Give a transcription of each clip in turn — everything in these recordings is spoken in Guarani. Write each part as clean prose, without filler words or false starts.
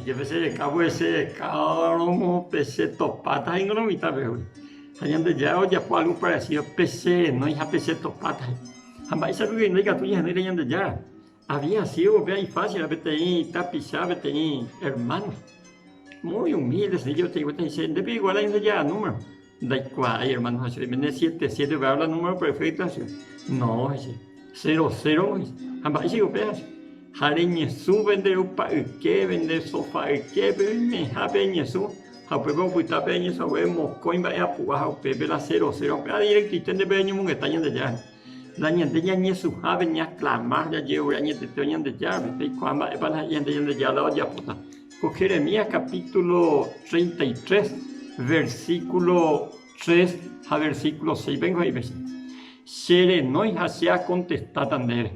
Aníke pechereka, pues cherekárõ pechetopáta he'íngo lo mitã pégui. Ha Ñandejára ojapo algo parecido, pecherenói ha pechetopáta he'i. Ha mba'éicha rupi ndaikatúi ñahenóire Ñandejára? Había sido upéva ifásil era peteĩ tapicha, peteĩ hermano. Muy humilde, sencillo, peteĩ vuelta he'i, Ndépe igual la Ñandejára número. Ndaikuaái, hermano, ha che oiméne siete, siete upéva la número perfecto, ha che. No, he'i che. Cero, cero, he'i. Ha mba'éicha upéva, ha che. Ha reñesũ pe nde rupa yképe, nde sofa yképe, oimehápe eñesũ, ha upépe opyta pe eñesũ hague mokõi mba'e apu'a ha upépe la cero, cero, upéva directoite nde pe reñomongeta Ñandejára. La ñande ñañesũhápe ñaklama jajerovia añetete Ñandejárape, peikuaa mba'épa la he'i ñande Ñandejára la ojapóta. Ko Jeremías capítulo 33, versículo 3 ha versículo 6 pengo he'i péicha, Che renói ha che akontestáta ndéve,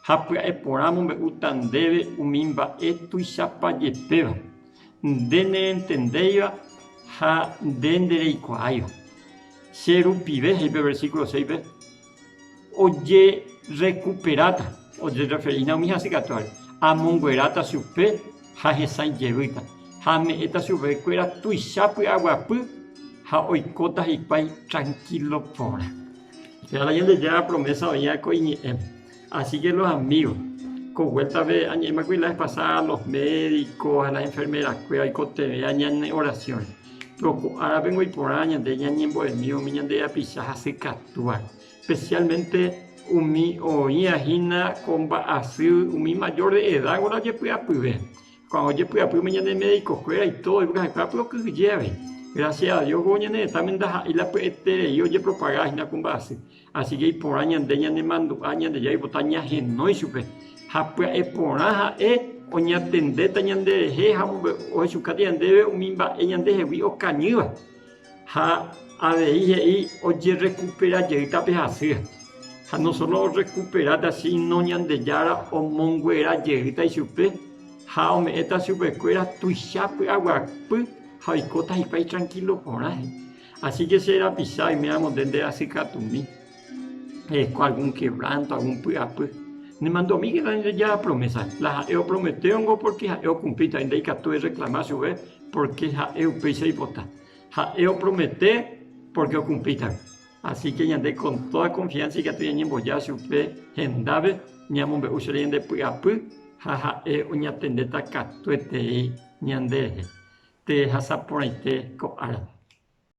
ha pya'e porã amombe'úta ndéve umi mba'e tuichapajepéva, nde nerentendéiva ha nde ndereikuaáiva. Che rupive, he'i pe versículo 6-pe, ojerrekuperáta, ojerreferína umi hasykatúare, amongueráta chupe ha hesãi jevýta, ha ame'ẽta chupekuéra tuicha py'aguapy ha oikóta hikuái trankílo porã. Péva la Ñandejára promésa oĩva ko iñe'ẽme. Así que los amigos, ko vuéltape añe'ẽmakuri la vez pasada los médicos ha las enfermerakuéra oikotevẽva ñane oración. Péro ko árapengo iporã ñande ñañembo'emi umi ñande rapicha hasykatúva, especialmente umi oĩva hína ko mba'asy umi mayor de edad g̃uarã ojepy'apyve. Ko'ág̃a ojepy'apy umi ñane medikokuéra itódo oiko ha'ekuéra pe okyhyje avei. Gracias a Dios ko ñane retãme ndaha'éi la pya'eterei ojepropaga hína ko mba'asy. Así que iporã ñande ñanemandu'a Ñandejára oipota ñahenói chupe. Ha pya'e porã ha'e oñatendéta ñanderehe ha ohechukáta ñandéve umi mba'e ñandehegui okañýva. Ha avei he'i ojerrekupera jeýta pe hasýva. Ha no sólo orrekuperáta síno Ñandejára omonguera jeýta ichupe ha ome'ẽta chupekuéra tuicha py'aguapy ha oikóta hikuái trankílo porã, he'i. Así que che rapicha oiméramo nde nderasykatumi, ereko algún quebranto, algún py'apy, nemandu'amíkena Ñandejára promesa, la ha'e oprometérongo porque ha'e okumplíta, nde ikatu erreklama chupe porque ha'e upéicha oipota. Ha'e opromete porque okumplítagui. Así que ñande con toda confianza ikatu ñañemboja chupe hendápe, ñamombe'u chéve ñande py'apy ha ha'e oñatendéta katuetei ñanderehe. Tehasa porãite ko árape.